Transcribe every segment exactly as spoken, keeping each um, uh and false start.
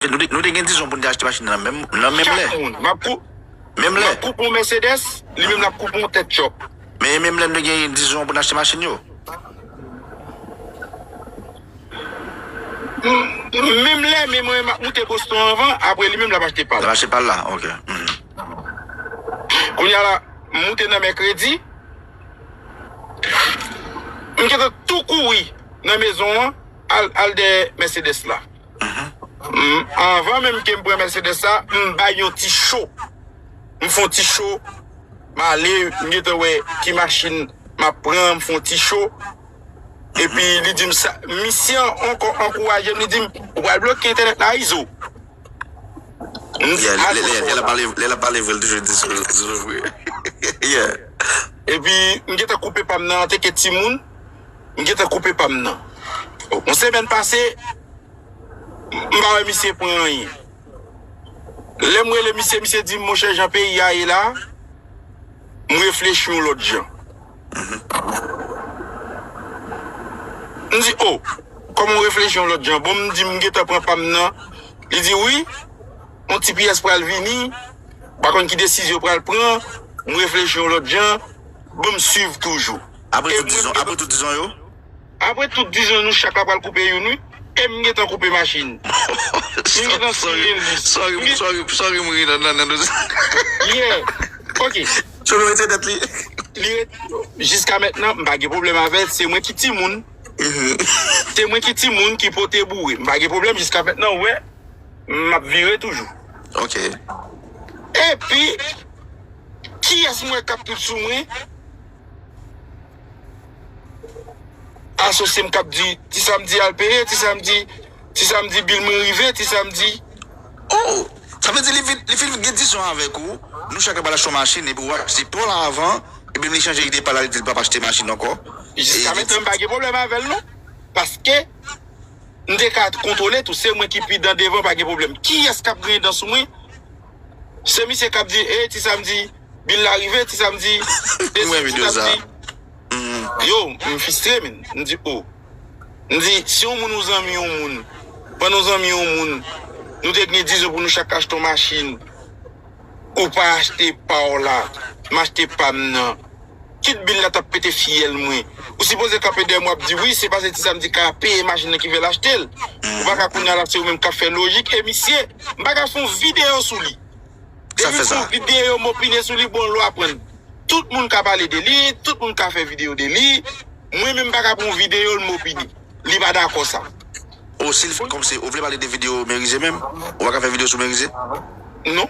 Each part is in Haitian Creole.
Nou te, nou te gen dizon pou n te achte machin nan menm, nan menm lè. Chak moun. M ap kou-, menm lè. M ap koupe yon Mercedes, li menm l ap koupe yon tèt chòp. Men menm lè nou te gen dizon pou n achte machin yo. M-, menm lè, men mwen, m ap moute Boston anvan, apre li menm l ap achte pa l. L ap achte pa l la, ok. Mhm. Kounye a la, m moute nan mèkredi, m gentan tou kouri nan mezon an, al, al dèyè Mercedes la. Mhm. M, anvan menm ke m pran Mercedes sa, m bay yon ti cho. M fè yon ti cho. M ale, m gentan wè ki machin m ap pran, m fè yon ti cho. Epi li di m sa, misye an ankò ankouraje m, li di m, "Ou pral bloke entènèt la, Izo." M di, "Al pran cho la." Lè l ap pale, lè l ap pale vre, l toujou di sou, sou vre. Yeah. Epi, m gentan koupe pa m nan, anteke timoun, m gentan koupe pa m nan. Yon semèn pase, m pa wè misye pran anyen. Lè m rele misye, misye di m, "Monchè, jan peyi a ye la, m reflechi yon lòt jan." M di, "O, kòman w reflechi yon lòt jan?" Bon, m di, "M gentan pran pa m nan." Li di, "Wi, yon ti pyès pral vini, m pa konn ki desizyon pral pran, m reflechi yon lòt jan, ban m swiv toujou." Apre tout dizon, apre tout dizon yo? Apre tout dizon, nou chak la pral koupe youn, wi. E m gentan koupe machin. M gentan siyen li. Sorry, sorry, sorry, m ri nan, nan, nan. Yeah. Ok. Chofè retire tèt li. Li ret-, jiska mentnan, m pa gen pwoblèm avè l. Se mwen ki timoun. Mhm. Se mwen ki timoun ki pote boure. M pa gen pwoblèm jiska mentnan, ou wè. M ap vire toujou. Ok. Epi, kiyès m wè k ap tout sou mwen? Asosye m k ap di, "Ti Samdi al peye, Ti Samdi, Ti Samdi bil mwen rive, Ti Samdi." Oh! Sa vle di li fin, li fin gen dizon avèk ou, nou chak pral achte yon machin, epi w ap achte pa w la avan, epi li chanje ide pa l, li di l p ap achte machin ankò. Jiska mentnan, m pa gen pwoblèm avè l, non. Paske, m te ka kontwole tou, se mwen ki pi dan devan, pa gen pwoblèm. Kiyès k ap griyen dan sou mwen? Se misye k ap di, "Ey, Ti Samdi, bil la rive, Ti Samdi." Mwen videyo sa. Yo, m fistre, men. M di, "O." M di, "Si yon moun ou zanmi yon moun, pandan w zanmi yon moun, nou te gen dizon pou nou chak achte yon machin, ou pa achte pa w la, m achte pa m nan. Kit bil la t ap pete fyèl mwen. Ou sipoze kanpe dèyè m w ap di, 'Wi, se paske Ti Samdi ka peye machin nan ki fè l achte l.' Ou pa ka kounye a la, se ou menm k ap fè lojik." E misye, m pa ka fè yon videyo sou li. Depi m fè yon videyo, m opine sou li, bon, lò aprann. Tout moun ka pale de li, tout moun ka fè videyo de li. Mwen menm, m pa ka pran yon videyo l, m opine. Li pa dakò sa. O, si l fè kòmsi, ou vle pale de videyo Merize menm? Ou pa ka fè videyo sou Merize? Non.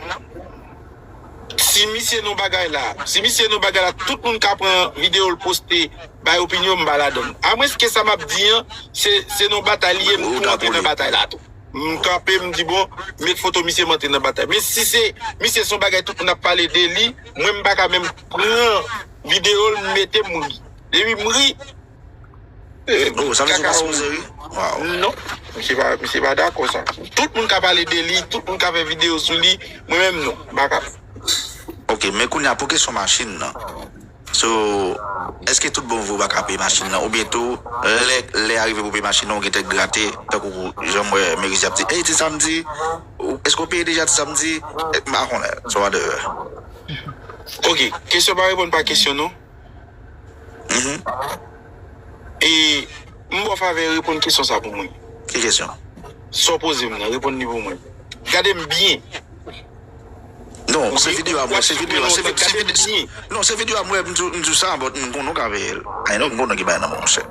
Si misye nan bagay la, si misye nan bagay la, tout moun ka pran videyo l poste, bay opinyon, m pa ladan l. Amwenske sa m ap di an, se, se nan batay li ye, m tou antre nan batay la tou. M kanpe, m di, "Bon, met foto misye, m antre nan batay." Men si se, misye se yon bagay tout moun ap pale de li, mwen m pa ka menm pran videyo l, m mete m ri. Depi m ri, eh, oh, sa vle di ou pa sipoze ri? Waw. Non, misye pa, misye pa dakò sa. Tout moun ka pale de li, tout moun ka fè videyo sou li, mwen menm non, m pa ka. Ok, men kounye a pou kesyon machin nan. So, èske tout bon vre ou pa ka peye machin nan? Oubyen tou, lè, lè a rive pou peye machin nan, ou gentan grate, tankou jan m wè Merize ap di, "Ey, Ti Samdi, ou, èske w peye deja Ti Samdi?" Eh, m pa konnen, so whatever. Ok, kesyon pa reponn pa kesyon, non? Mhm. E, m ba w favè reponn kesyon sa pou mwen. Ki kesyon? Sa w poze m nan, reponn li pou mwen. Gade m byen. Non, se videyo a mwen, se videyo a, se vi-, se videyo, non, se videyo a mwen, m di, m di sa, but m konnen w ka peye l. Ay non, m konnen ki bagay nan men w, monchè.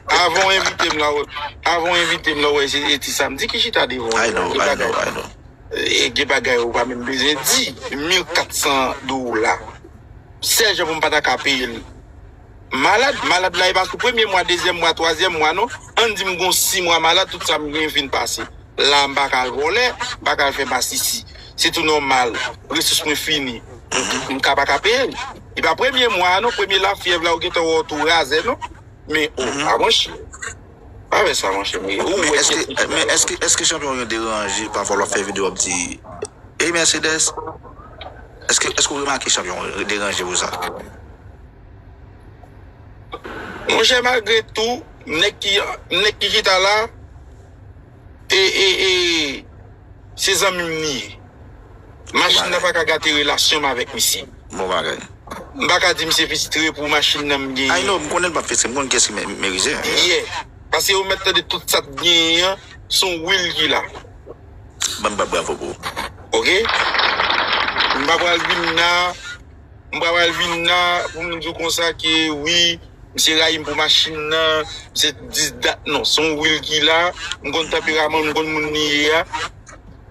Avan w envite m la, w, avan w envite m la, w wè, se, e Ti Samdi ki chita devan w. Ay non, ay non, ay non. E gen bagay ou pa menm bezwen di. Mil kat san dola. Sèl jan pou m pa ta ka peye l. Malad, malad la, e pa sou premye mwa, dezyèm mwa, twazyèm mwa, non. Ann di m gon sis mwa malad, tout sa m genyen fin pase. La, m pa ka al vòlè, m pa ka al fè masisi. Se tou nòmal. Resous mwen fini. M ka pa ka peye l. E pa premye mwa a, non, premye lafyèv la, ou gentan wè w tou razè, non. Men, o, a, monchè. Pa fè sa, monchè. Men, men èske, men èske, èske chanpyon yo deranje pafwa lè w ap fè videyo, w ap di, "Ey, Mercedes"? Èske, èske w remake chanpyon yo deranje pou sa? Monchè, malgre tou, nèg ki, nèg ki chita la, e, e, e, se zanmi m li ye. Machin nan pa ka gate relasyon m avèk misye. Bon bagay. M pa ka di misye fristre pou machin nan m genyen. Ay non, m konnen l p ap fristre, m konn kiyès ki mè- merize. Yeah. Paske ou mèt tande tout sa t genyen an, se yon wil ki la. Ban m bat bravo pou ou. Oke? M pa pral vin la, m pa pral vin la pou m di w konsa ke wi, misye rayi m pou machin nan, misye dis dat, non, se yon wil ki la, m konn tanperaman, m konn moun li ye a.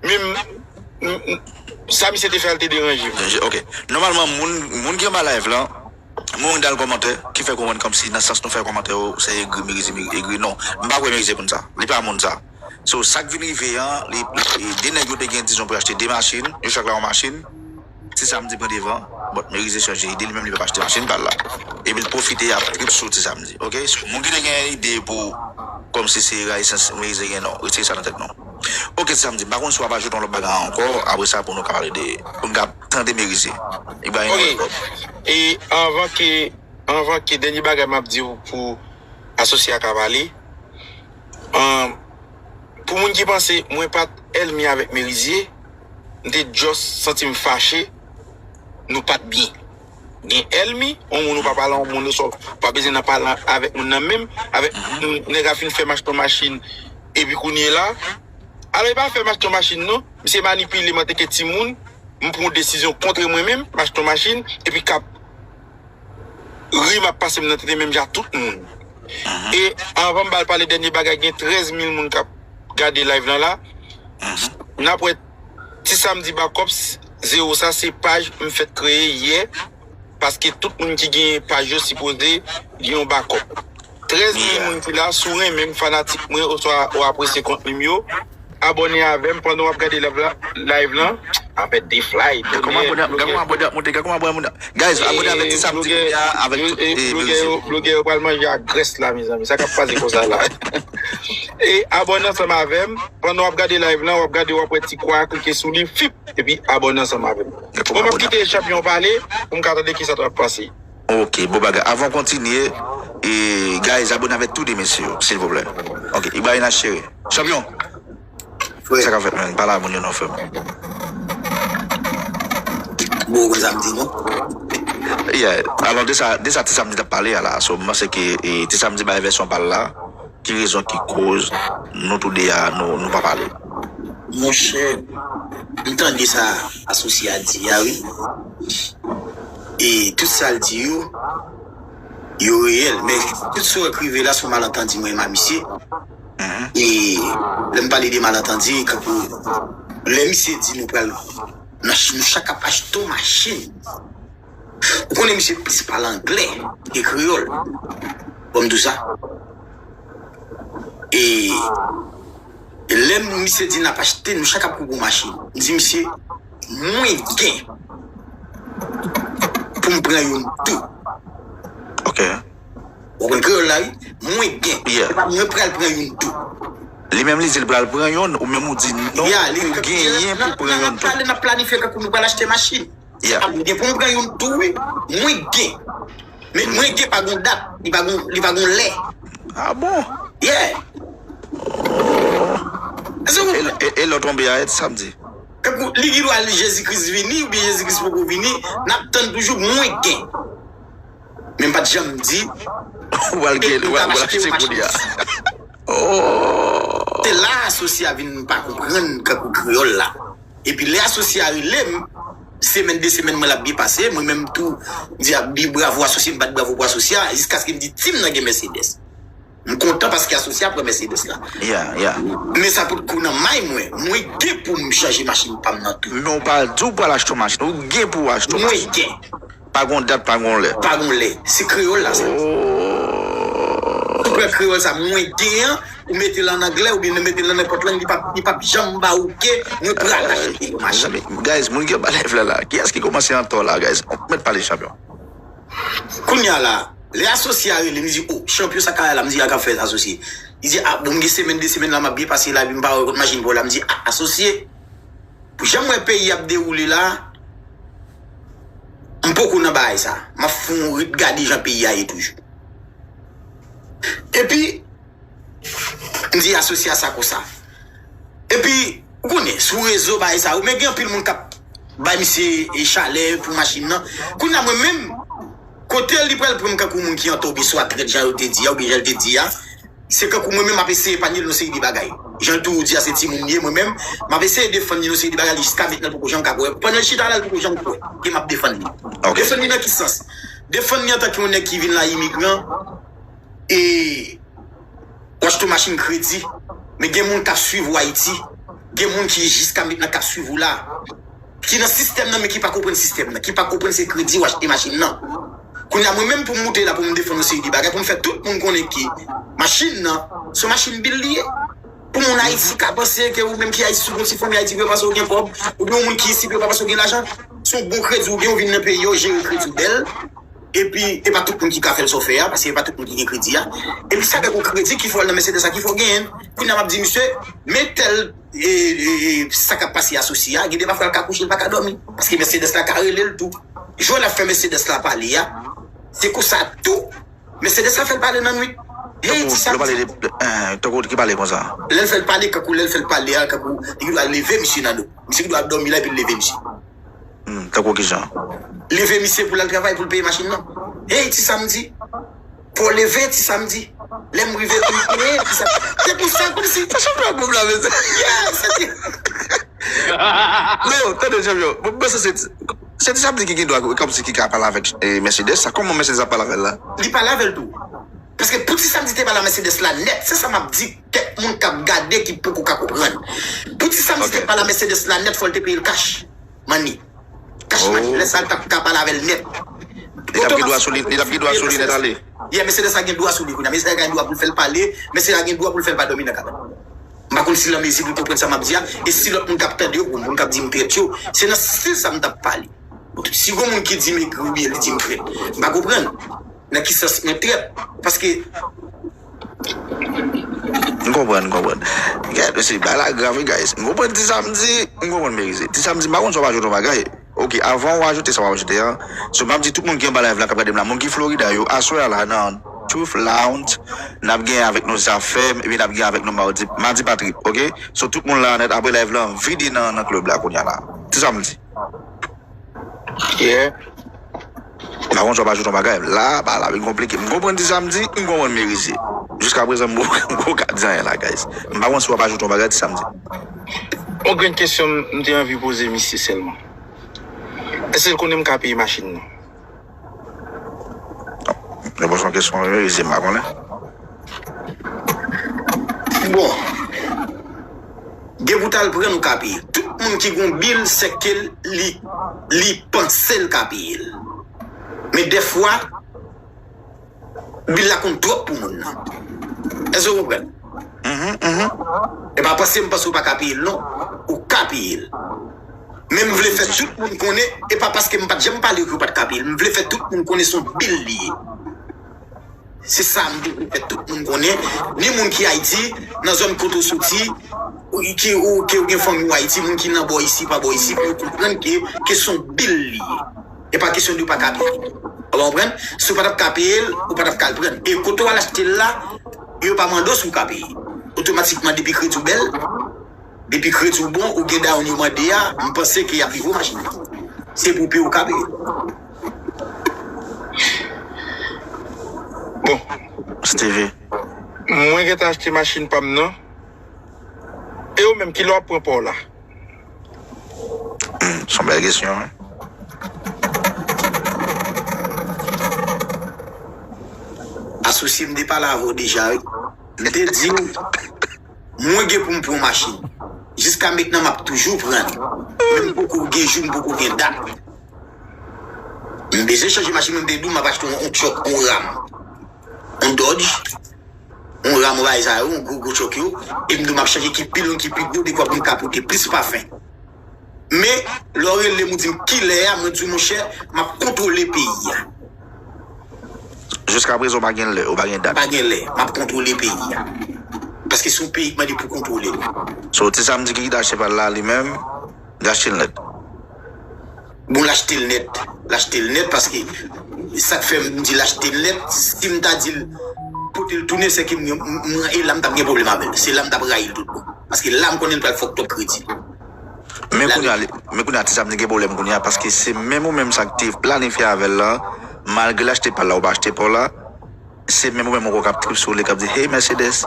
Men m, m, m, sa misye te fè a, l te deranje m. Ok. Nòmalman, moun, moun ki anba live lan, moun ki al kòmantè, ki fè konprann kòmsi nan sans nou fè kòmantè yo, se egri, merize, merize, egri. Non, m pa kwè merize konn sa. Li pa moun sa. So, sa k vin rive an, li, li, de nèg yo te gen, dizon, pou achte de machin, yo chak la yon machin. Ti Samdi pran devan, but merize chanje ide, li menm li p ap achte machin pa l la. Epi l pwofite ap trip sou Ti Samdi, ok? So, moun ki te gen ide pou, kòmsi se rayisans merize gen, non, retire sa nan tèt nou. Ok, Ti Samdi, m pa konn si w ap ajoute yon lòt bagay ankò, apre sa pou nou ka pale de, pou n ka tande merize. Li bay yon lòt kòb. E anvan ke, anvan ke dènye bagay m ap di w pou asosye a ka pale, Ahn, pou moun ki panse mwen pa t ènmi avèk Merizye, m te just santi m fache, nou pa t byen. Gen ènmi, yon moun ou pa pale a yon moun oswa ou pa bezwen nan pale avèk moun nan menm, avèk moun, nèg la fin fè m achte yon machin, epi kounye la, alò e pa fè m achte yon machin non, misye manipile m antanke timoun, m pran yon desizyon kont mwen menm, m achte yon machin, epi k ap ri m ap pase m nan tete menm jan ak tout moun. E anvan m ba l pale dènye bagay, gen trèz mil moun k ap gade live lan la. N ap wè Ti Samdi Backups, zewo sa se paj m fèk kreye yè, paske tout moun ki gen paj yo sipoze gen yon backup. Trèz mil moun ki la, si w renmen m, fanatik mwen, oswa w apresye kontni m yo, abòne avè m pandan w ap gade live la, live lan. Apèt de fly. Gad kòman abòne, gad kòman abòne ap monte, gad kòman abòne ap monte. Guys, abòne avèk Ti Samdi kounye a, avèk tout, e, blogè yo, blogè yo pral manje ak grès la, mezanmi. Sa k ap pase konsa la? E abòne ansanm avè m. Pandan w ap gade live lan, w ap gade, w ap wè ti kwa a, klike sou li, fip, epi abòne ansanm avè m. Bon, m ap kite chanpyon pale pou m ka tande kisa l ap pase. Ok, bon bagay. Avan w kontinye, e, guys, abòne avèk tou de mesye yo, silvouplè. Ok, Ibrahim Chéri. Chanpyon! Frè. Sa k ap fèt, man? Pale a moun yo non, frè m. Bon, ou konn sa m di, non? Yeah. Alò, de sa, de sa Ti Samdi t ap pale a la. So, m panse ke, e, Ti Samdi bay vèsyon pa l la. Ki rezon ki koz nou tou de a, nou, nou pa pale? Monchè, m tande sa asosye a di a, wi. E tout sa l di yo, yo reyèl. Men tout sa w wè k rive la, se yon malantandi mwen menm a misye. E lè m pale de malantandi, kankou lè misye di nou pral, nou ch-, nou chak ap achte yon machin. Ou konnen misye plis pale anglè ke kreyòl. Bon, m di w sa. E lè misye di n ap achte, nou chak ap kouri yon machin. M di misye, mwen gen pou m pran youn tou. Ok. Ou konn kreyòl la, wi? Mwen gen. Yeah. Se pa mwen pral pran youn tou. Li menm li di l pral pran youn, ou menm ou di non, ou genyen pou pran youn tou. N ap pale, n ap planifye kankou nou pral achte machin. Yeah. Mwen gen pou m pran youn tou, wi. Mwen gen. Men mwen gen pa gon dat, li pa gon, li pa gon lè. Ah bon? Yeah. E, e, e lè w tonbe a, e Ti Samdi? Kankou, li gen dwa Jezi Kris vini, oubyen Jezi Kris poko vini, n ap tann toujou mwen gen. Men m pa t janm di, ou pral gen, ou pral achte kounye a. Oh. Se la asosye a vin pa konprann kankou kreyòl la. Epi lè asosye a rele m, semèn, de semèn, mwen l ap byen pase, mwen menm tou, m di ap di bravo asosye, m bat bravo pou asosye a, jiskaske m di tim nan gen Mercedes. M kontan paske asosye a pran Mercedes la. Yeah, yeah. Men sa potko nan may mwen, mwen gen pou m chanje machin pa m nan tou. Men w pa di w pral achte yon machin, ou gen pou w achte yon machin. Mwen gen. Pa gon dat, pa gon lè. Pa gon lè. Se kreyòl la, sa. Oh. Ou pran kreyòl sa, mwen gen an, ou mete l an anglè, oubyen nou mete l nan nenpòt lang, li p ap, li p ap janm ba ou ke mwen pral achte yon machin. Mezanmi, guys, moun ki anba live la, la. Kiyès ki kòmanse an tò la, guys? Mèt pale, chanpyon. Kounye a la, lè asosye a rele m, li di, "Oh, chanpyon, sa k ap la?" M di, "A k ap fèt, asosye?" Li di, "Ah, bon, m gen semèn, de semèn la, m ap byen pase la, epi m pa wè kòt machin pa w la." M di, "Ah, asosye, pou jan m wè peyi ap dewoule la, m poko nan bagay sa. M ap fè yon ret gade jan peyi a ye toujou." Epi, m di asosye a sa konsa. Epi, Ou konnen, sou rezo, bagay sa yo, men gen anpil moun k ap bay misye, e, chalè pou machin nan. Kounye a, mwen menm, kote li pral pran m kankou moun ki antò oubyen swa trèt, jan yo te di a, oubyen jan l te di a, se kankou mwen menm m ap eseye epanye l nan seri de bagay. Jan l toujou di a, se timoun li ye, mwen menm, m ap eseye defann li nan seri de bagay, li jiska mentnan l poko janm ka kwè. Pandan l chita la, l poko janm kwè ke m ap defann li. Defann li nan ki sans? Defann li antanke yon nèg ki vin la imigran, e w achte yon machin kredi, men gen moun k ap swiv ou Ayiti, gen moun ki jiska mentnan k ap swiv ou la, ki nan sistèm nan, men ki pa konprann sistèm nan, ki pa konprann se kredi w achte machin nan. Kounye a, mwen menm pou m moute la, pou m defann yon seri de bagay, pou m fè tout moun konnen ke machin nan, se yon machin bil li ye. Pou moun Ayiti ka panse ke ou menm ki Ayiti, si w gon ti fanmi Ayiti, pou yo panse w gen kòb, oubyen yon moun ki isit, pou yo pa panse w gen lajan, se yon bon kredi ou gen, ou vin nan peyi a, w jere kredi w bèl. Epi, e pa tout moun ki ka fè l sa w fè a, paske e pa tout moun ki gen kredi a. Epi, sa gen yon kredi ki fè w al nan Mercedes la, ki fè w genyen l. Kounye a, m ap di misye, men tèl, e, e, e, sa k ap pase asosye a, gen de pafwa l ka kouche, l pa ka dòmi. Paske Mercedes la ka rele l tou. Jan l ap fè Mercedes la pale a, se konsa tou. Mercedes la fè l pale nan nwit. Hey, ti sa. Tankou, lè w pale de, eh, tankou ki pale konsa? Lè l fè l pale, kankou lè l fè l pale a, kankou, li ki dwa leve misye nan do. Misye ki dwa dòmi la, epi l leve misye. Hmm, tankou kijan? Leve misye pou l al travay, pou l peye machin nan. Hey, ti samdi. Fò w leve, ti samdi. Lè m rive, pou m peye, ti samdi. Se pou sa, kòmsi. Sa chanpyon ap pwobleme, sa. Yeah, se te. Men yo, tande, chanpyon. Bon, mwen se, se, se ti samdi ki gen dwa, kòmsi ki ka pale avèk, eh, Mercedes, sa. Kòman Mercedes ap pale avè l la? Li pale avè l tou. Paske pou ti samdi te pale a Mercedes la nèt, se sa m ap di, kèk moun k ap gade ki poko ka konprann. Pou ti samdi te pale a Mercedes la nèt, fò l te peye l cash money. Cash money. Lè sa l t ap ka pale avè l nèt. Li t ap gen dwa sou li, li t ap gen dwa sou li nèt ale. Yeah, Mercedes la gen dwa sou li kounye a. Mercedes la gen dwa pou l fè l pale. Mercedes la gen dwa pou l fè l pa dòmi nan kay la. M pa konn si l an mezi pou l konprann sa m ap di a. E si lòt moun k ap tande yo, moun k ap di m trèt yo, se nan stil sa m t ap pale. Si gon moun ki di m egri oubyen li di m trèt, m pa konprann nan ki sans mwen trèt. Paske M konprann, m konprann. Gade, mesye, bagay la grav, wi, guys. M konprann ti samdi, m konprann Merize. Ti samdi, m pa konn si w ap ajoute yon bagay. Ok, avan w ajoute sa w ap ajoute a, so, m ap di tout moun ki anba live la, k ap gade m la, moun ki Florida yo, aswè a la, nan Truth Lounge, n ap gen avèk nou Zafèm, epi n ap gen avèk nou Madi, Madi pa trip, ok? So, tout moun la nèt, apre live la, vide nan, nan club la, kounye a la. Ti samdi. Yeah. M pa konn si w ap ajoute yon bagay. La, bagay la vin konplike. M konprann ti samdi, m konprann Merize. Jiska prezan, m poko ka di anyen la, guys. M pa konn si w ap ajoute yon bagay ti samdi. Yon grenn kesyon m te anvi poze misye sèlman. Èske l konnen m ka peye machin nan? Repons yon kesyon, Merize, m pa konnen. Bon. Depi w t al pran l, ou ka peye l. Tout moun ki gon bil, sèke li, li panse l ka peye l. Men dèfwa, bil la konn twòp pou moun nan. Èske w konprann? Mhm, mhm. E pa panse m panse w pa ka peye l, non. Ou ka peye l. Men m vle fè tout moun konnen, e pa paske m pa t janm pale w ke w pa t ka peye l. M vle fè tout moun konnen se yon bil li ye. Se sa m te vle fè tout moun konnen, ni moun ki Ayiti, nan zòn kote w soti, ou, ki, ou, ke w gen fanmi w Ayiti, moun ki nan bò isi, pa bò isi, pou yo konprann ke kesyon bil li ye. E pa kesyon de w pa ka peye. Ou konprann? Si w pa t ap ka peye l, ou pa t ap ka al pran l. E kote w al achte l la, yo pa mande w si w ka peye. Otomatikman, depi kredi w bèl, depi kredi w bon, ou gen down yo mande a, m panse ke y ap livre w machin nan. Se pou peye w ka peye. Bon. Stevie. Mwen gentan achte machin pa m nan. E ou menm, kilè w ap pran pa w la? Hmm, se yon bèl kesyon, wi. Asosye m te pale avè w deja, wi. M te di w, mwen gen pou m pran yon machin. Jiska mentnan, m ap toujou pran l. Men m poko gen jou, m poko gen dat. M bezwen chanje machin, mwen m te di w m ap achte yon, yon truck, yon Ram. Yon Dodge, yon Ram, yon bagay sa yo, yon gwo, gwo truck yo. E m di w m ap chanje ki pi long, ki pi gwo, dekwa pou m ka pote plis pafen. Men, lè w rele m, ou di m kilè a, mwen di w, monchè, m ap kontwole peyi a. Jiska prezan, ou pa gen lè, ou pa gen dat. M pa gen lè, m ap kontwole peyi a. Paske se yon peyi k mande pou kontwole l. So, ti samdi ki kite achte pa l la, li menm, li achte l nèt. Bon, l achte l nèt. L achte l nèt paske sa k fè m di l achte l nèt, si m ta di l, l tounen, se ke m, m, m, e la m t ap gen pwoblèm avè l. Se la m t ap rayi l tout bon. Paske la m konnen l pral fòk twòp kredi. Men kounye a, men kounye a, Ti Samdi gen pwoblèm kounye a, paske se menm ou menm sa k te planifye avè l lan, malgre l achte pa l la, ou pa achte pa w la, se menm ou menm ankò k ap trip sou li, k ap di, "Hey, Mercedes."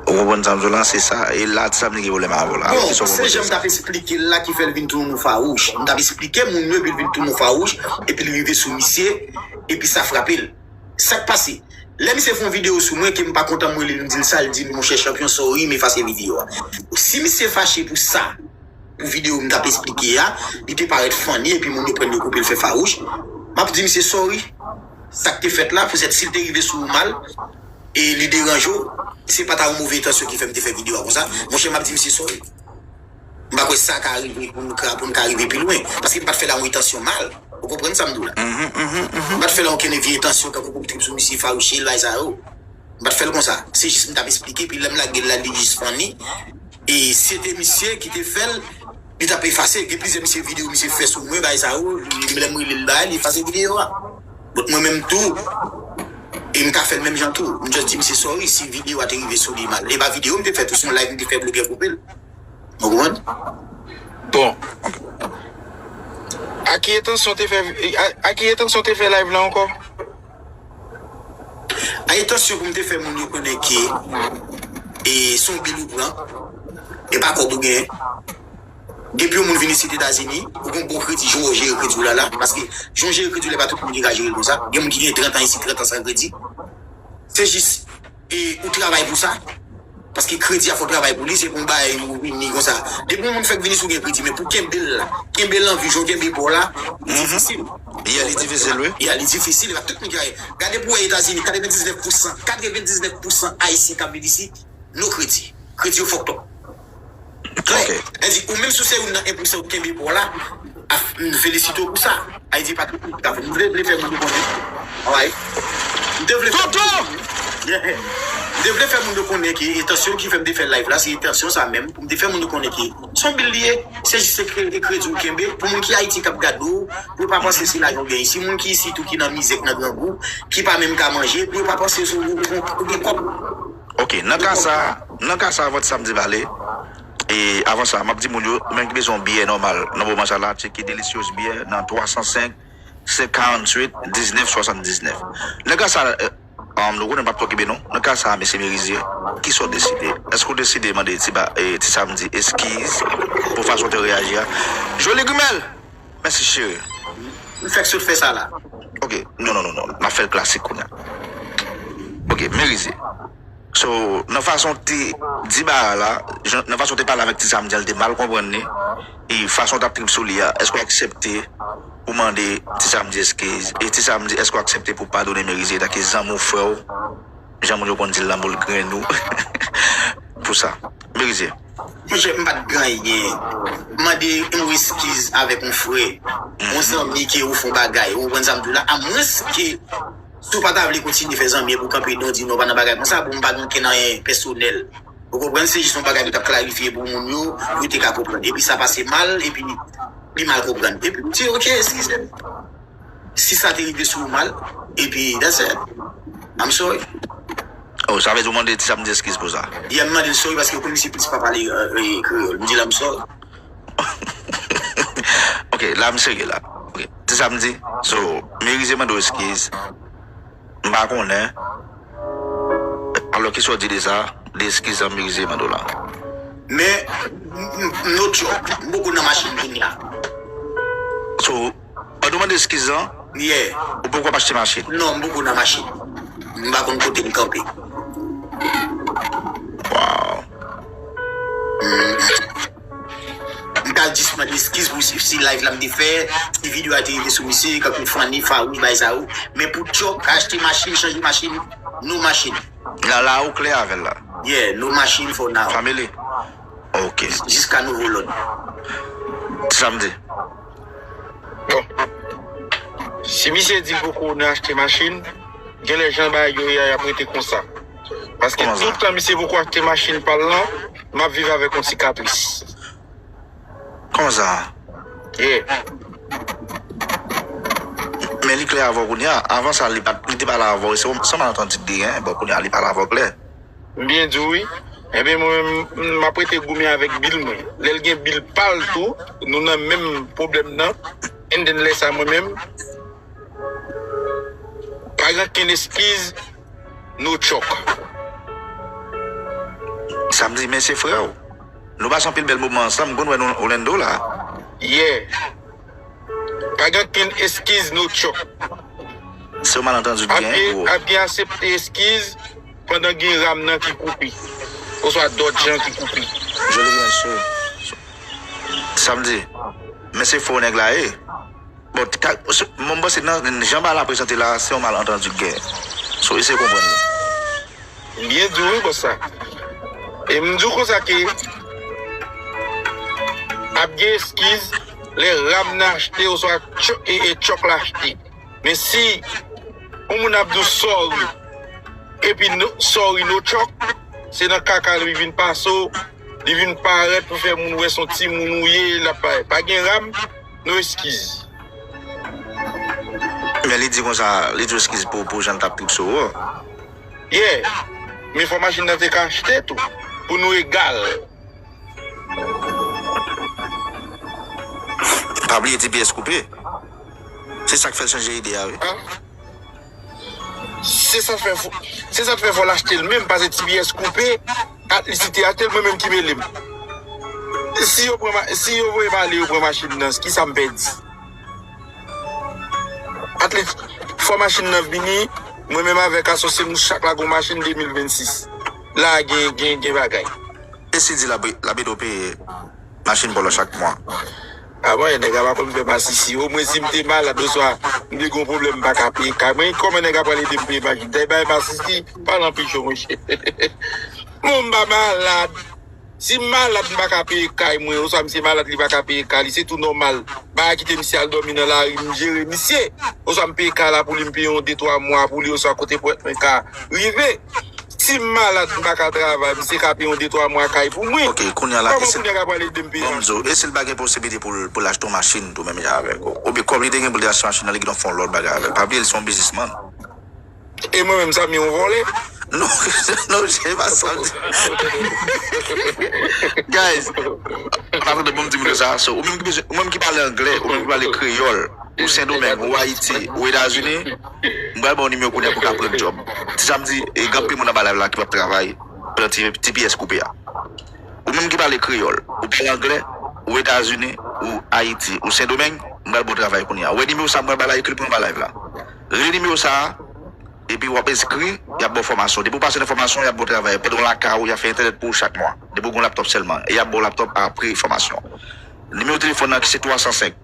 Ou konprann sa m di w lan? Se sa. E la, Ti Samdi gen pwoblèm avè w la. Alò, bon, kisa w se jan m t ap eksplike l la ki fè l vin tounen yon fawouch. M t ap eksplike moun yo, epi l vin tounen yon fawouch, epi l rive sou misye, epi sa frape l. Sa k pase? Lè misye fè yon videyo sou mwen, ke m pa kontan, m rele l, m di l sa, l di m, "Monchè, chanpyon, sorry, m efase videyo a." Si misye fache pou sa, pou videyo m t ap eksplike a, li te parèt funny, epi moun yo pran l, yo koupe l, fè fawouch, m ap di misye sorry. Sa k te fèt la, petèt si l te rive sou ou mal, e li deranje w, se pa ta yon move entansyon ki fè m te fè videyo a konsa. Monchè, m ap di misye sorry. M pa kwè sa ka rive pou nou ka, pou nou ka rive pi lwen. Paske m pa t fè l a yon entansyon mal. Ou konprann sa m di w la? M pa t fè l a okenn vye entansyon, tankou pou m trip sou misye, fawouche l, bagay sa yo. M pa t fè l konsa. Se jis m t ap eksplike, epi lè m lage l la, li jis funny. E si se te misye ki te fè l, li t ap efase. Gen plizyè misye videyo misye fè sou mwen, bagay sa yo, li, lè m rele l, bagay, li efase videyo a. Donk mwen menm tou, e m ka fè l menm jan tou. M just di misye sorry si videyo a te rive sou li mal. E pa videyo m te fè tou, se yon live m te fè blogè koupe l. Ou konprann? Bon. A ki entansyon te fè, a, a ki entansyon te fè live la ankò? A entansyon pou m te fè moun yo konnen ke, e, se yon bil ou pran, e pa kòb ou genyen. Depi yon moun vin isit Etazini, ou gen bon kredi, jan w jere kredi w la la, paske jan w jere kredi w la, e pa tout moun ki ka jere l konsa. Gen moun ki gen trant an isit, trant an san kredi. Se jis, e, ou travay pou sa. Paske kredi a fò w travay pou li, se pou yon bagay ou vini konsa. Depi yon moun fèk vini, si w gen kredi, men pou kenbe l la, kenbe l an vi, jan w kenbe pa w la, li difisil. Ya, li difisil, wi. Ya, li difisil, e pa tout moun ki ka. Gade pou w wè Etazini, katrevendiznèf pousan, katrevendiznèf pousan Ayisyen k ap viv isit, no kredi. Kredi yo fòk twòp. Klè. Ok. Sa di, ou menm si w se youn nan en pousan ou kenbe pa w la, a, m felisite w pou sa. Ayiti pa tout moun ki ka fè. M vle, vle fè moun yo konnen. Alright. M te vle fè Toto! Yeah. M te vle fè moun yo konnen ke entansyon ki fè m te fè live la, se entansyon sa menm, pou m te fè moun yo konnen ke se yon bil li ye, se jis se kre-, kredi ou kenbe, pou moun ki Ayiti k ap gade w, pou yo pa panse se lajan w genyen. Si moun ki isit ou ki nan mizè, ki nan grangou, ki pa menm ka manje, pou yo pa panse se ou, ou, ou gen kòb. Ok, nan ka sa, nan ka sa, avan Ti Samdi pale, e avan sa, m ap di moun yo, ou menm ki bezwen yon byè nòmal nan moman sa la, tcheke Delicious Byè nan twa san senk, senk karanntuit, diznèf swasanndiznèf. Nan ka sa, e, um, nou konnen m p ap twò kenbe non. Nan ka sa, mesye Merizier, kisa w deside? Èske w deside mande Ti Ba, e, Ti Samdi eskiz pou fason w te reyaji a? Joli Grimèl! Mèsi, cheri. M fèk sot fè sa la. Ok, non, non, non, non. N ap fè l klasik kounye a. Ok, Merizier. So, nan fason w te di bagay la, jan, nan fason w te pale avèk Ti Samdi an, li te mal konprann li. E fason w t ap trip sou li a, èske w aksepte pou mande Ti Samdi eskiz? E Ti Samdi, èske w aksepte pou padone Merizier, tanke zanmi w, frè w? Jan moun yo konn di l nan boul grenn ou. Pou sa. Merizier. Monchè, m pa t gen anyen. Mande yon eskiz avèk yon frè, yon zanmi ke ou fè yon bagay, ou konprann sa m di w la? Amwenske si w pa ta vle kontinye fè zanmi epi w kanpe edan w di non, pa nan bagay konsa, bon, m pa gen okenn anyen pèsonèl. Ou konprann? Se jis yon bagay m t ap klarifye pou moun yo, pou yo te ka konprann. Epi sa pase mal, epi li mal konprann. Epi m di, "Ok, eskize m." Si sa te rive sou ou mal, epi that's it. I'm sorry. Oh, sa vle di ou mande Ti Samdi eskiz pou sa? Yeah, m mande l sorry paske ou konnen se plis pa pale, e, kreyòl. M di l I'm sorry. Ok, la m serye la. Ok, Ti Samdi. So, Merizier mande w eskiz. M pa konnen. Alò, kisa w di de sa? De eskiz an Merizier mande w la. Men, m, m, m no joke. M poko nan machin kounye a. So, pandan w mande eskiz lan, yeah, ou poko ap achte machin? Non, m poko nan machin. M pa konn kote m kanpe. Wow. Mm. M ta jis mande eskiz pou si, si live la m te fè, si videyo a te rive sou misye, kankou funny, fawouch, bagay sa yo. Men pou joke, achte machin, chanje machin, no machin. La, la, ou klè avè l la? Yeah, no machin for now. Family? Ok. Jiska nouvo lòd. Ti Samdi. Bon. Si misye di l poko nan achte machin, genlè jan bagay yo ye a, y ap rete konsa. Paske tout tan misye poko achte machin pa l lan, m ap viv avèk yon sikatris. Kòman sa? Yeah. Men li klè avè w kounye a. Avan sa, li pa t, li te pale avè w, se yon, se yon malantandi ki te genyen. Bon, kounye a, li pale avè w klè. M byen di w, wi. Ebyen, mwen menm, m ap rete goumen avèk bil mwen. Lè l gen bil pa l tou, nou nan menm pwoblèm nan. And then lè sa, mwen menm, pa gen okenn eskiz, no tchòk. Sa m di, men se frè w. Nou pase anpil bèl moman ansanm, m konn wè nou Orlando la. Yeah. Pa gen okenn eskiz, no tchòk. Se yon malantandi ki genyen, bro. Ap gen aksepte eskiz pandan gen ram nan ki koupe. Oswa dòt jan ki koupe. Joli mesye. Sa m di, men se frè w nèg la ye. Bon, ka, se, mwen, m panse nan jan bagay la prezante la, se yon malantandi ki genyen. So, eseye konprann li. M byen di w, wi, bòs la. E m di w konsa ke ap gen eskiz lè ram nan achte oswa tchò-, e, e tchòk la achte. Men si yon moun ap di w sorry, epi no, sorry no tchòk, se nan kaka li vin pase w, li vin parèt pou fè moun wè se yon timoun ou ye, l ap parèt. Pa gen ram, no eskiz. Men li di konsa, li di eskiz pou, pou jan l t ap trip sou ou. Yeah. Men fò machin nan te ka achte tou, pou nou egal. Pa bliye T P S koupe. Se sa k fè l chanje ide a, wi. An? Se sa k fè fò, se sa k fè fò l achte l menm, paske T P S koupe, at li si te achte l, mwen menm ki mele m. Si yo pran ma-, si yo voye m ale, yo pran machin nan, kisa m pèdi? At li, fò machin nan vini, mwen menm avèk asosye m, nou chak lage yon machin de mil vennsis. La gen, gen, gen bagay. E si di l ap, l ap ede w peye machin pa w lan chak mwa? A bon, nèg la pa konn fè masisi. Omwen si m te malad oswa m te gen yon pwoblèm m pa ka peye kay mwen, kòman nèg la pral ede m peye machin? Dèyè bay masisi, pa nan pichon, monchè. Bon, m pa malad. Si m malad, m pa ka peye kay mwen, oswa misye malad, li pa ka peye kay li, se tou nòmal. Bagay kite misye al dòmi nan lari, m jere misye. Oswa m peye kay la pou li, m peye yon de twa mwa pou li, oswa kote pòt mwen ka rive. Si m malad, m pa ka travay, misye ka peye yon de twa mwa kay pou mwen. Ok, kounye a la, kòman kounye a ka pral ede m peye machin? Bon, m di w, e si l pa gen posiblite pou l, pou l achte yon machin tou menm jan avèk ou? Oubyen kòb li te gen pou l te achte machin nan, li gentan fè yon lòt bagay avè l. Pa bliye, l se yon biznismann. E mwen menm, sa m ye yon vòlè? Non, non, se pa sa m di. Guys, pa tande bon m di moun yo sa. So, ou menm ki bezwen, ou menm ki pale anglè, ou menm ki pale kreyòl, ou Sendomeng, ou Ayiti, ou Etazini, m pral ba w nimewo kounye a pou w ka pran djòb. Ti sa m di, e gen anpil moun anba live la ki p ap travay pandan T P S koupe a. Ou menm ki pale kreyòl, ou pale anglè, ou Etazini, ou Ayiti, ou Sendomeng, m pral ba w travay kounye a. Ou wè nimewo sa m pral ba la, ekri l pou mwen anba live la. Rele nimewo sa a, epi w ap enskri, y ap ba w fòmasyon. Depi w pase nan fòmasyon, y ap ba w travay. Pandan w lakay ou, y ap fè entènèt pou ou chak mwa. Depi w gen yon laptòp sèlman, e y ap ba w laptòp apre fòmasyon. Nimewo telefòn nan ki se twa san senk,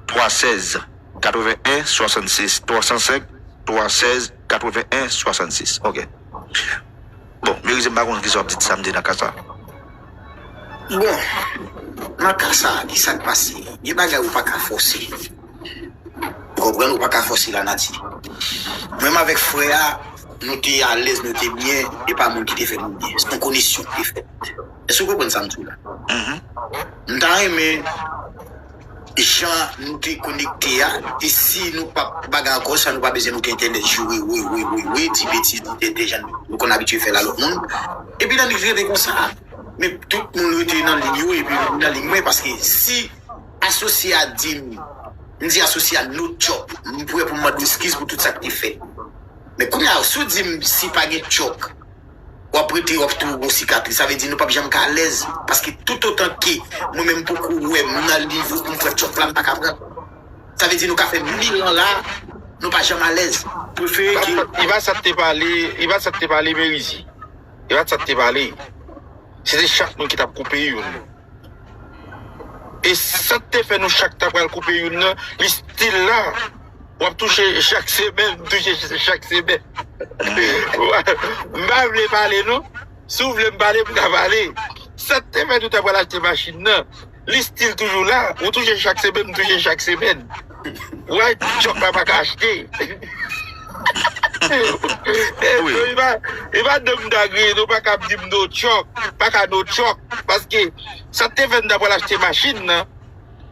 twa sèz, katreven en, swasannsis, twa san senk, twa sèz, katreven en, swasannsis. Ok. Bon, Merize, m pa konn kisa w ap di samdi nan ka sa. Bon, nan ka sa, kisa k pase? Gen bagay ou pa ka fòse. Ou konprann, ou pa ka fòse lanati. Mwen menm avèk frè a, nou te alèz, nou te byen, e pa moun ki te fè nou byen. Se yon koneksyon ki te fèt. Èske w konprann sa m di w la? M ta renmen jan nou te konekte a, e si nou p ap bagay ankò, sa nou pa bezwen moute entènèt, joure, wi, wi, wi, wi, di betiz, di tenten jan nou konn abitye fè l a lòt moun. Epi nan li rete konsa. Men tout moun rete nan liy yo, epi m nan liy mwen, paske si asosye a di m, m di asosye a no tchòp, m prè pou m mande eskiz pou tout sa k te fèt. Men kounye a, si w di m si pa gen tchòk, w ap rete, w ap toujou gon sikatris. Sa vle di nou p ap janm ka alèz. Paske toutotan ke mwen menm poko wè m nan nivo pou m pran tchòk la, m pa ka pran. Sa vle di nou ka fè mil an la, nou pa janm alèz. Prefere ke Eva sa te pale, Eva sa te pale Merizi. Eva sa te pale. Se te chak moun ki t ap koupe youn. E sa k te fè nou chak ta pral koupe youn nan, li still la. W ap touche chak semèn, m touche chak semèn. M pa vle pale non. Si w vle m pale, m ka pale. Sa k te fè nou ta pral achte machin nan, li still toujou la. Ou touche chak semèn, m touche chak semèn. Why tchòk la pa ka achte? E, e pa, e pa dòm dagre, nou pa ka ap di m no tchòk, pa ka no tchòk. Paske sa k te fè n ta pral achte machin nan,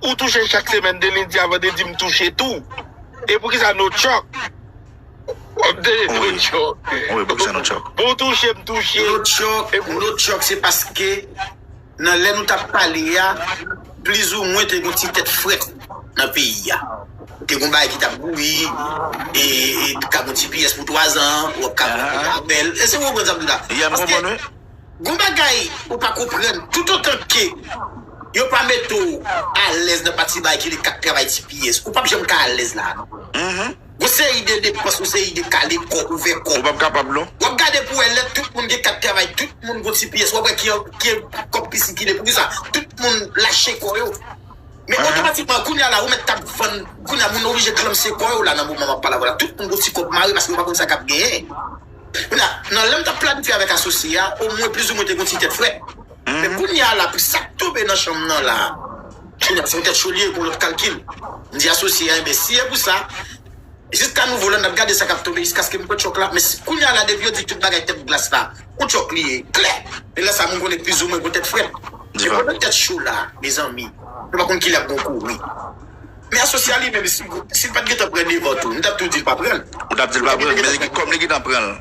ou touche chak semèn de lendi a vandredi, m touche tou. E poukisa no tchòk? W ap tande no tchòk. Wi, poukisa no tchòk? Bon, touche m touche. No tchòk, no tchòk, se paske nan lè nou t ap pale a, plizoumwen te gon ti tèt frèt nan peyi a. Te gon bagay ki t ap bouyi, e, e ka gon T P S pou twazan, w ap ka gon apèl. Èske w konprann sa m di la? Paske gon bagay ou pa konprann, toutotan ke yo pa mete w alèz nan pati bagay ki rele kat travay T P S, ou p ap janm ka alèz la, non. Gon seri de depans, gon seri de kale kò, ouvè kò. Ou p ap kapab, non. W ap gade pou wè lè tout moun gen kat travay, tout moun gon T P S, w ap wè ki, ki kòb ki sikile. Poukisa? Tout moun lache kò yo. Men otomatikman, kounye a la, ou mèt t ap vann, kounye a, moun oblije klanmse kò yo la nan moman m ap pale avè w la. Tout moun gon ti kòb mare paske yo pa konn sa k ap genyen. Kounye a, nan lè m t ap planifye avèk asosye a, omwen plizoumwen te gon ti tèt frèt. Men kounye a la, pou sa k tonbe nan chanm nan la, kounye a, se yon tèt cho li ye pou lòt kalkil. M di asosye a, enben, si e pou sa, jiska nouvo lòd, n ap gade sa k ap tonbe jiskaske m pran tchòk la. Men si, kounye a la, depi yo di tout bagay tèt glas la, yon tchòk li ye, klè. E lè sa, moun konnen plizoumwen gon tèt frèt. Men pandan tèt cho la, mezanmi, nou pa konn kilè ap gon kouri. Men asosye a li menm, si, si l pa t gentan pran devan tou, m t ap tou di l pa pran l. Ou t ap di l pa pran l, men li gen, kòm li gentan pran l.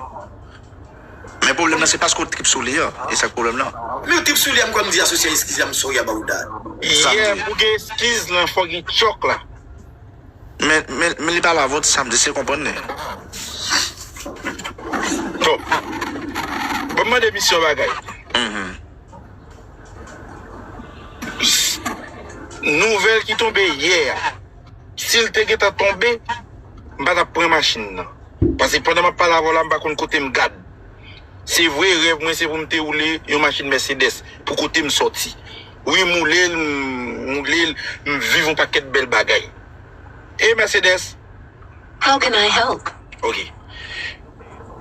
Men pwoblèm nan, se paske w trip sou li an. E sa k pwoblèm nan. Men w trip sou li an, m kwè m di asosye a, eskize, I'm sorry about that. Yè, pou gen eskiz lan, fò gen tchòk la. Men, men, men li pale avè w ti samdi, se konprann li. Bon. Bon, m mande misye yon bagay. Nouvèl ki tonbe yè a, si l te gentan tonbe, m pa t ap pran machin nan. Paske pandan m ap pale avè w la, m pa konn kote m gad. Se vre, rèv mwen se pou m te woule yon machin Mercedes pou kote m sòti. Wi, m woule l, m woule l, m viv yon pakèt bèl bagay. E Mercedes? How can I help? Ok.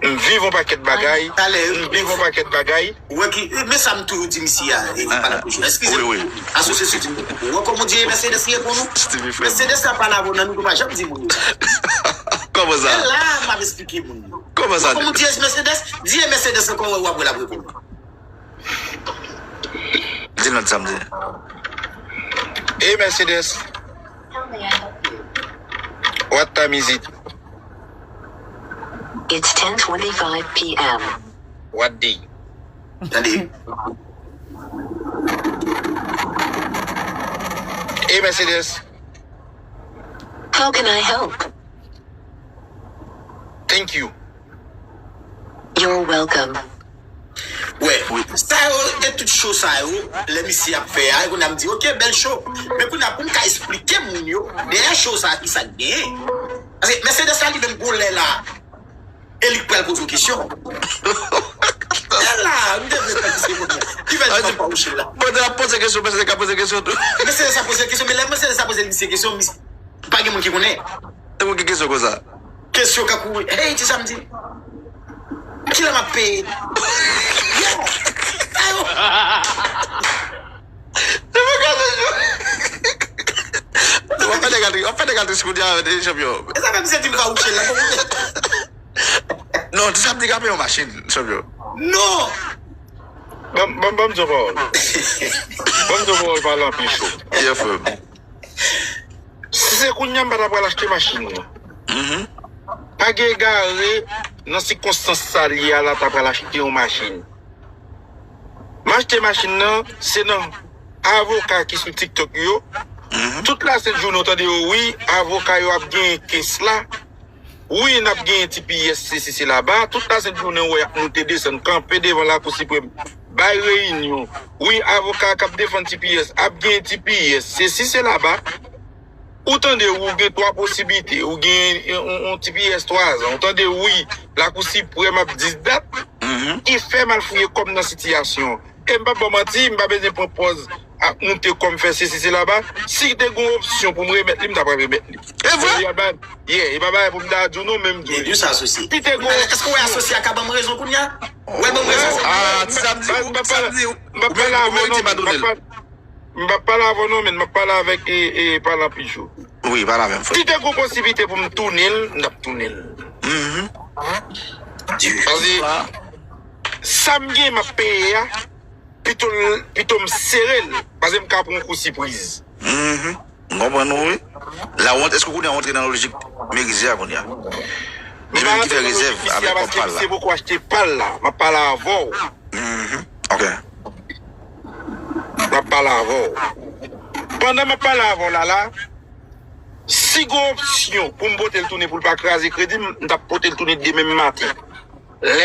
M viv yon pakèt bagay. M viv yon pakèt bagay. Ou wè ki, men sa m toujou di misye a, e, pa la pwojè. Eskize m. Asosye Steve, ou wè kòman w di e Mercedes li ye pou nou? Mercedes la pa la pou nan nou, nou pa janm di moun yo. Kòman sa? E la, m ap esplike moun yo. Kòman sa? Ou wè kòman w di e Mercedes? Di e Mercedes ankò, w ap wè l ap reponn. Di l nan samdi. E Mercedes. What time is it? It's ten twenty-five p m. What day? Tande. Hey, Mercedes. How can I help? Thank you. You're welcome. Wè, sa yo, e tout show sa yo, lè misye ap fè a, kounye a m di, ok, bèl show. Men kounye a, pou m ka esplike moun yo, dèyè show sa a, ki sa k genyen. Paske Mercedes la, li menm gon lè la, e li k pral poze w kesyon. E la, m te vle fè misye konnen. Ki fè l pa wouche la. Bon, de ap poze kesyon, Mercedes ka poze kesyon tou. Mercedes a poze kesyon, men lè Mercedes a poze misye kesyon, misye, pa gen moun ki konnen. E pou ki kesyon konsa? Kesyon ka kouri. Hey, ti samdi. Kilè m ap peye? Yo! Ayo! W ap fè nèg atris, w ap fè nèg atris kounye a, chanpyon. E sa fè misye di m ka wouche la. Non, ti samdi ka peye yon machin, chanpyon. Non! Ban m, ban m, ban m di yon pawòl. Ban m di yon pawòl, pale anpil cho. Yeah, frè m. Si se kounye a, m pa ta pral achte machin nan. Pa gen egare nan sikonstans sa l ye a la ta pral achte yon machin. M achte machin nan, se nan avoka ki sou TikTok yo. Tout lasent jounen w tande yo, wi, avoka yo ap genyen kes la. Wi, n ap genyen T P S, sesi, selaba. Tout lasent jounen, w wè y ap moute, desann, kanpe devan Lakou Siprèm, bay reyinyon. Wi, avoka k ap defann T P S ap genyen T P S, sesi, selaba. Ou tande, ou gen twa posiblite. Ou gen yon, yon T P S twazan. Ou tande, wi, Lakou Siprèm ap di dat. Ki fè m al fouye kò m nan sitiyasyon. E m p ap ba w manti, m pa bezwen pran pòz ap moute kò m fè sesi, selaba. Si te gen yon opsyon pou m remèt li, m ta pral remèt li. E vre? Kounye a, ba, yeah, e pa bagay pou m ta di w non, men m di w li. Di sa, asosye. Si te gen yon opsyon. Èske w wè asosye a ka ban m rezon kounye a? Ou wè ban m rezon? Ah, ti samdi, ti samdi, ou menm ou merite padone l. M p ap pale avè w non, men m ap pale avèk, e, e, pale anpil cho. Wi, pale avè m, frè. Si te gen posiblite pou m tounen l, m t ap tounen l. Paske sa m gen, m ap peye a, pito, pito m sere l, paske m ka pran yon kou sipriz. M konprann ou, wi. Lawont, èske w konnen w antre nan lojik M egzè a kounye a. Li menm ki fè rezèv avèk kòb pa l la. Se poko achte pa l la. M ap pale avè w. Mhm. Ok. M ap pale avè w. Pandan m ap pale avè w la la, si gen opsyon pou m pote l tounen pou l pa kraze kredi m, m t ap pote l tounen demen maten.